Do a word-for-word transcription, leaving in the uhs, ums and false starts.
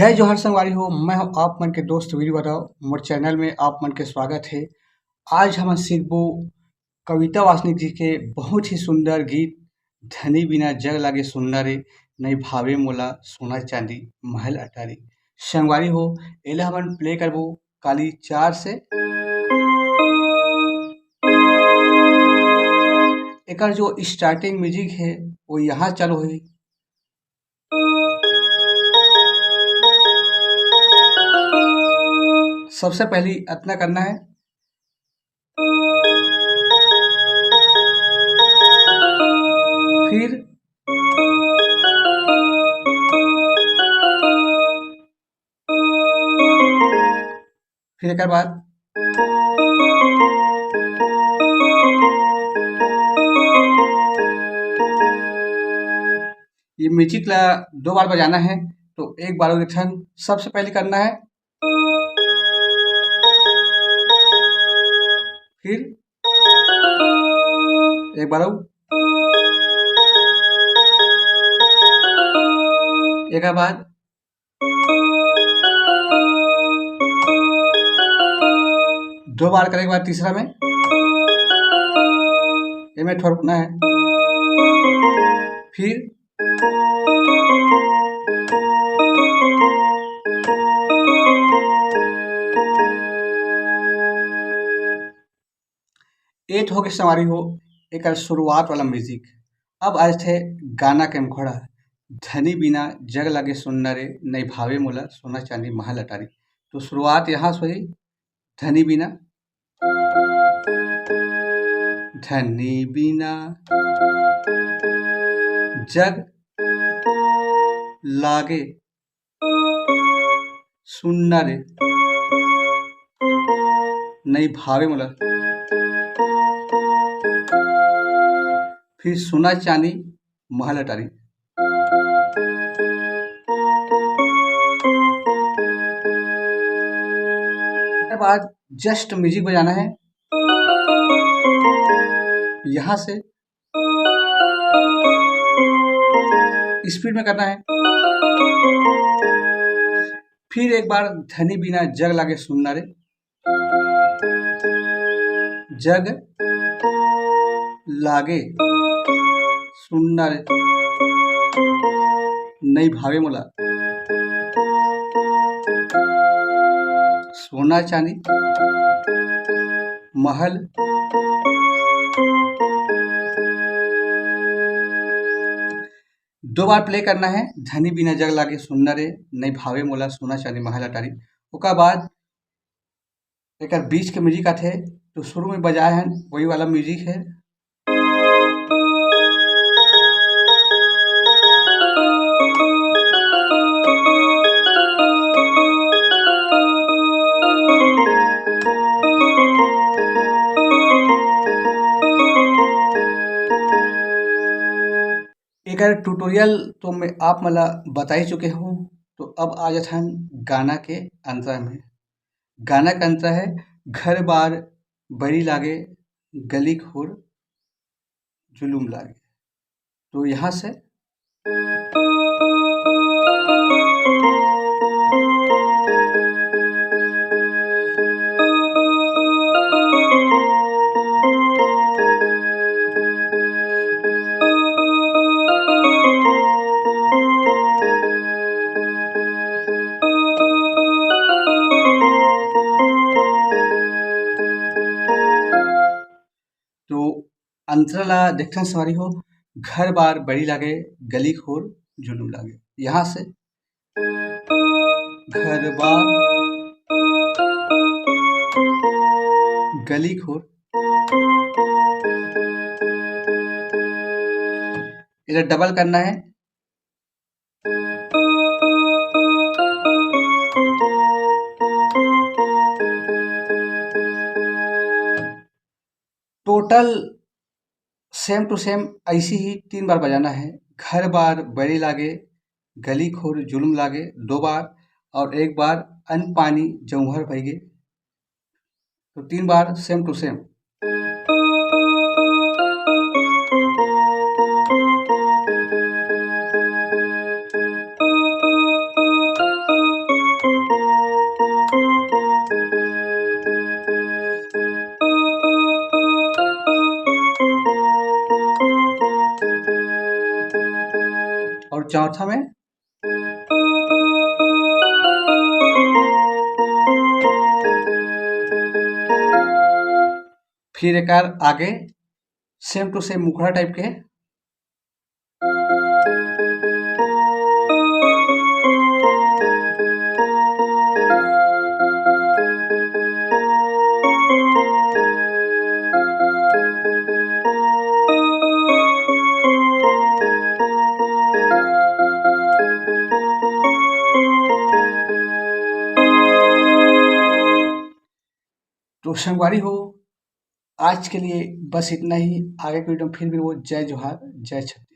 जय जोहार संगवारी हो, मैं हूं आप मन के दोस्त वीर यादव। मोर चैनल में आप मन के स्वागत है। आज हम सीखबो कविता वासनिक जी के बहुत ही सुंदर गीत धनी बिना जग लागे सुन्ना रे, नइ भावे मोला सोना चांदी महल अटारी। संगवारी हो, एला हमन प्ले करबो काली चार से। एकर जो स्टार्टिंग म्यूजिक है वो यहाँ चालू होही। सबसे पहली अतना करना है, फिर फिर एकर बाद ये म्यूजिक ला दो बार बजाना है। तो एक बार और एक ठन सबसे पहले करना है, फिर एक बार और, एकर बाद दो बार करे के बाद तीसरा में एमे ठोकना है, फिर एट होगे संगवारी हो एकर शुरुआत वाला म्यूजिक। अब आज थे गाना के मुखड़ा, धनी बिना जग लागे सुन्ना रे, नइ भावे मोला सोना चांदी महल अटारी। तो शुरुआत यहाँ से हुई, धनी बिना, धनी बिना जग लागे सुन्ना रे, नइ भावे मोला फिर सोना चांदी महल अटारी। उसके बाद जस्ट म्यूजिक बजाना है, यहाँ से स्पीड में करना है। फिर एक बार धनी बिना जग लागे सुन्ना रे, जग लागे सुन्ना रे, नइ भावे मोला सोना चांदी महल। दो बार प्ले करना है, धनी बिना जग लागे सुन्ना रे, नइ भावे मोला सोना चांदी महल अटारी। ओकर बाद एकर बीच के म्यूजिक आथे, तो शुरू में बजाए हैं वही वाला म्यूजिक है। एकर ट्यूटोरियल तो मैं आप मन ला बता ही चुके हूँ, तो अब आ जाथन गाना के अंतरा में। गाना के अंतरा है, घर बार बड़ी लागे, गली खोर जुलुम लागे। तो यहाँ से तो अंतरा ला देखथन संगवारी हो, घर बार बड़ी लागे, गली खोर जुलुम लागे। यहाँ से घर बार गली खोर, इधर डबल करना है। टोटल सेम टू सेम ऐसी ही तीन बार बजाना है। घर बार बड़ी लागे, गली खोर जुलुम लागे दो बार, और एक बार अन पानी जौहर भइगे। तो तीन बार सेम टू सेम। चौथा में। फिर एकर आगे same to same मुखड़ा type के। तो संगवारी हो, आज के लिए बस इतना ही। आगे के video में फिर मिलबो। जय जोहार, जय छत्तीसगढ़।